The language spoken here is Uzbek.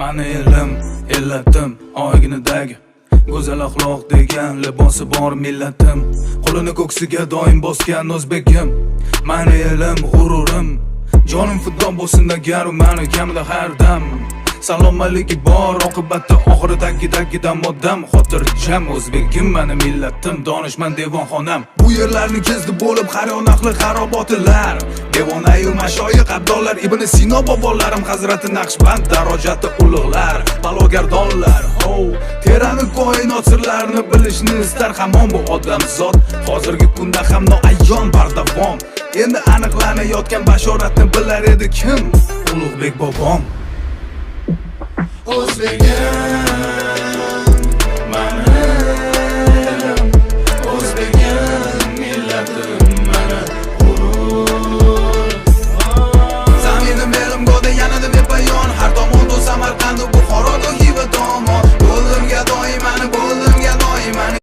Mani elim, ellatim, oyginidagi go'zal axloq degan libosi bor millatim, qo'lini ko'ksiga doim bosgan o'zbegim. Mani elim, g'ururim, jonim fido bo'lsin agar mani kamida har dam salomatligi bor, oqibatda oxiridagi tagidan odam xotirjam. O'zbegim, mani millatim, donishmand devonxonam. Bu yerlarni kezdi bo'lib har yon ahli xarobotilar, devonayu mashoyix, abdollar, Ibn Sino bobolarim, Hazrati Naqshband darojati ulug'lar, balogardonlar. Ho, terani koinot sirlarini bilishni istar hamon bu odamzod. Hozirgi kunda ham noayon bardavom endi aniqlanayotgan bashoratni bilar edi kim? Ulug'bek bobom. O'zbegim.